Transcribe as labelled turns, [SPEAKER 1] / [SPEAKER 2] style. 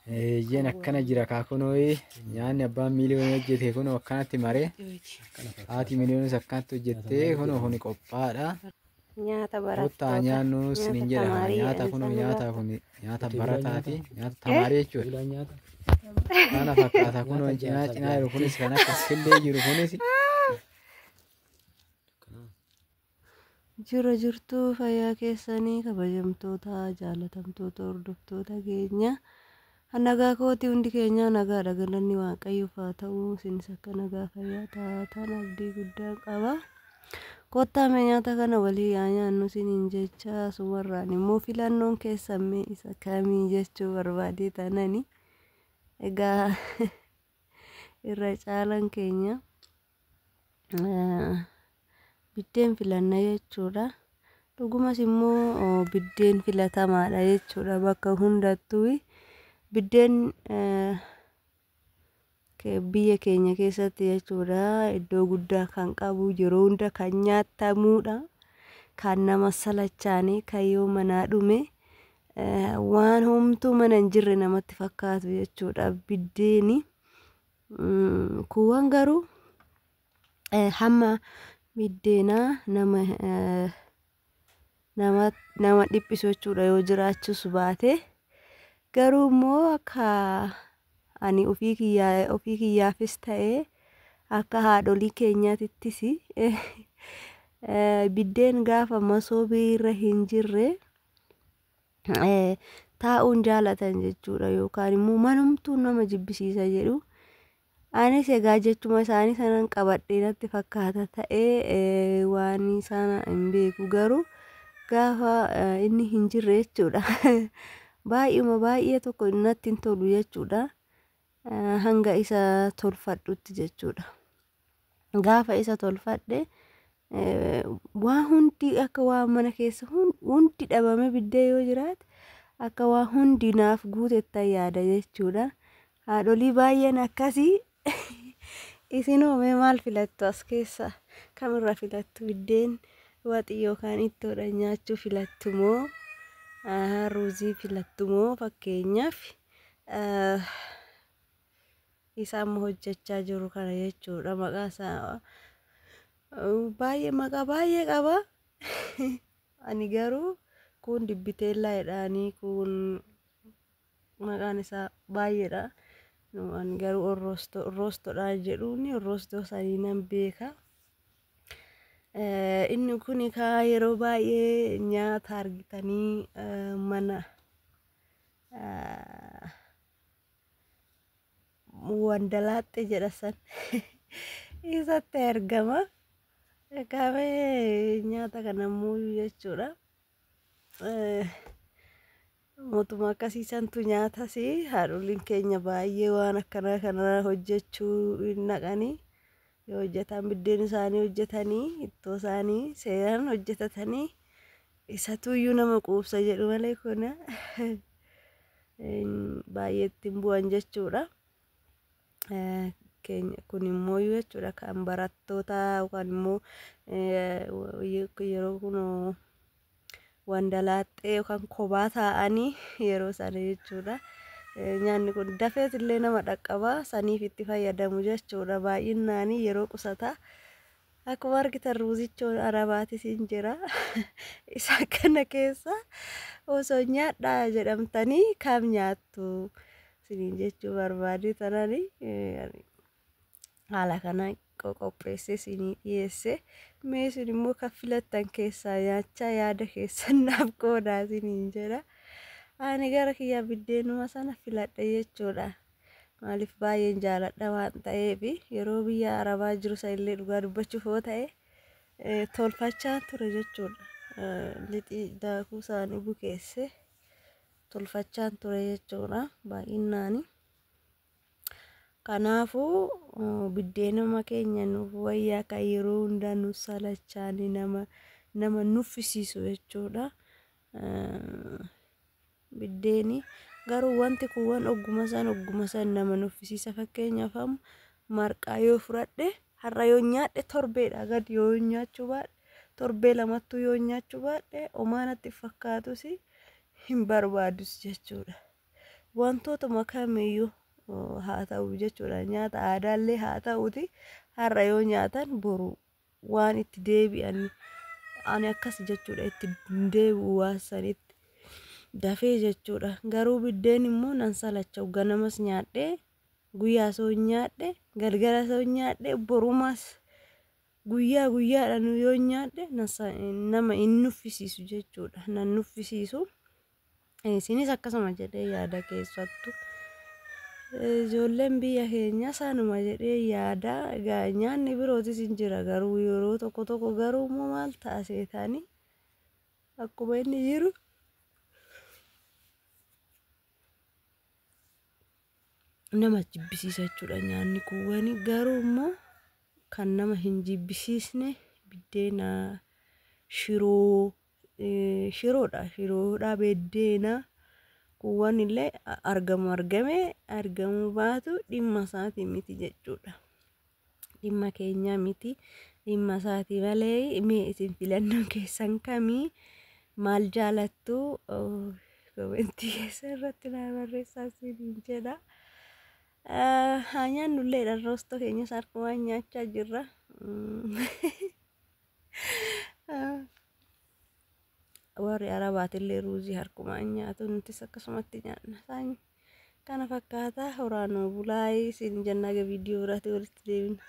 [SPEAKER 1] Eeyyeen akkana jira kaa kunoo nyaanni abbaan miiliyoonii hojjete kunoo akkanatti maree haati miiliyoonis akkanatti hojjettee kunoo kuni qophaadha.
[SPEAKER 2] Nyaata
[SPEAKER 1] Kottaa
[SPEAKER 2] barattoota.
[SPEAKER 1] nyaannu sinin jedha
[SPEAKER 2] tamaarii
[SPEAKER 1] nyaata kunoo
[SPEAKER 2] jedhan
[SPEAKER 1] nyaata
[SPEAKER 2] sana
[SPEAKER 1] kun nyaata barataati nyaata tamaarii jechuudha.
[SPEAKER 3] Bilaan nyaata.
[SPEAKER 1] Kana fakkaata kunoo
[SPEAKER 3] Nyaata
[SPEAKER 1] cinaa
[SPEAKER 3] jaarsaa
[SPEAKER 1] cinaa jiru kunis kan akka killee jiru kunis
[SPEAKER 2] Jira jirtuu fayyaa keessanii kabajamtoota jaalatamtoota hordoftoota keenya. Nagaa kootii hundi keenya nagaadha galanni waaqayyoof haa ta'u isinis akka nagaa fayyaa taatan abdii guddaa qaba. Kottaa mee nyaata kana walii yaa nyaannu isiniin jecha sumarraan immoo filannoon keessan mee isa kamii jechuu barbaadee taanani. Egaa irra caalan keenya biddeen filanna jechuudha. Dhugumas immoo biddeen filatamaadha jechuudha bakka hundattuu biddeen biyya keenya keessatti jechuudha iddoo guddaa kan qabu yeroo hunda kan nyaatamudha. Kan nama salachaanii kan yoo manaa dhume waan homtuu mana hin jirre namatti fakkaatu jechuudha biddeeni. Kuuwwan garuu hamma biddeenaa nama nama nama dhiphisu jechuudha yoo jiraachuus baate. Garuu immoo akka ani ofii kiyyaafis ta'ee akka haadholii keenyaatittis biddeen gaafa masoobii irra hin jirre taa'uun jaalatan jechuudha yookaan immoo manumtuu nama jibbisiisa jedhu. Anis egaa jechuma isaanii sanan qabadhee natti fakkaata ta'ee waan sana hin beeku garuu gaafa inni hin jirre jechuudha. Baay'uma baay'ee tokko natti hin tolu jechuudha. Hanga isa tolfadhutti jechuudha. Gaafa isa tolfadhe waa hundi akka waan mana keessa hundi dhabame biddee yoo jiraate akka waa hundi naaf guutettan yaada jechuudha. Haadholii baay'een akkasii isin mee maal filattu as keessa kamirra filattu biddeen waxii yookaan ittoodhaan nyaachuu filattu moo ruuzii filattu moo fakkeenyaaf isa amma hojjechaa jiru kana jechuudha maqaa isaa baay'ee maqaa baay'ee qaba. Ani garuu kun dibbiteellaa jedhaanii kun maqaan isaa baay'eedha. Ani garuu orroostoodha jedhuuni orroostoo sanii nan beeka. Inni kun kaa yeroo baay'ee nyaata argitanii mana wandalaaxxe jedha san isatti argama. Egaa mee nyaata kana immoo jechuudha. Mootummaa akkasii santu nyaatas haadholiin keenya baay'ee waan akkanaa kana hojjechuu hin naqanii yoo hojjetan biddeen isaanii hojjetanii ittoo isaanii seeraan hojjetatanii isatuyyuu nama quubsa jedhu malee kun baay'ee ittiin bu'an jechuudha. Keenya kun immoo jechuudha kan barattoota yookaan immoo yeroo kun wandalaaxxee yookaan kophaa taa'anii yeroo sana jechuudha. Nyaanni kun dafeet illee nama dhaqqaba saniif itti fayyadamu jechuudha baay'inaan yeroo qusata. Akkuma argitan ruuzichoon arabaatis hin jira. Isa kana keessa osoo nyaadhaa jedhamtanii kam nyaattu isiniin jechuu barbaade tanani haala kana qopheessee isinii dhiyeesse. Mee isin immoo kan filattan keessaa nyaachaa yaada keessan naaf qoodaa isiniin jedha. Ani gara kiyyaa biddeenuma sana filadhe jechuudha. Maaliif baay'een jaaladha waan ta'eef yeroo biyya arabaa jiru isa illee dhugaa dubbachuuf yoo ta'e tolfachaa ture jechuudha. Lixii daakuu isaanii bukeesse tolfachaa ture jechuudha baay'inaani. Kanaafuu biddeenuma keenya nuuf wayyaa kan yeroo hundaa nu salachaanii nama nama nuffisiisu jechuudha. Biddeeni garuu wanti kuuwwan ogguma san nama nuffisiisa fakkeenyaaf amma marqaa yoo fudhadhe har'a yoo nyaadhe torbeedha gadi yoo nyaachuu baadhe torbee lamattuu yoo nyaachuu baadhe homaa natti fakkaatus hin barbaadus jechuudha. Wantootuma kamiyyuu haa ta'u jechuudha. Nyaata aadaallee haa ta'uti har'a yoo nyaatan boru waan itti deebi'an ani akkas jechuudha itti deebi'u waan sanitti dafee jechuudha. Garuu biddeen immoo nan salacha'u ganamas nyaadhee guyyaa soo nyaadhe galgala soo nyaadhe borumas guyyaa guyyaadhaan yoo nyaadhe nama hin nuffisiisu jechuudha. Nan nuffisiisu. Isinis akkasuma jedhee yaada keessattu. Ijoolleen biyya keenya sanuma jedhee yaada. Egaa nyaanni birootis hin jira garuu yeroo tokko tokko garuu immoo maal ta'a seetanii akkuma inni jiru nama jibbisiisa jechuudha nyaanni kuuwwani garuu immoo kan nama hin jibbisiisne biddeena shiroo shiroodha shiroodha biddeena kuuwwan illee argamu argame argamuu baatu dhimma isaatii miti jechuudha. Dhimma keenyaa miti dhimma isaatii malee mee isin filannoon keessan kamii maal jaalattu komentii keessa irratti naa barreessaa isiniin jedha. Haa nyaannullee roostoo keenyas harkumaan nyaachaa jirra. Warri Arabaatillee ruuzii harkumaan nyaatu nutis akkasumatti nyaanna. Kana fakkaata horaanoo bulaa isin jennaa viidiyoo biraatti walitti deebina.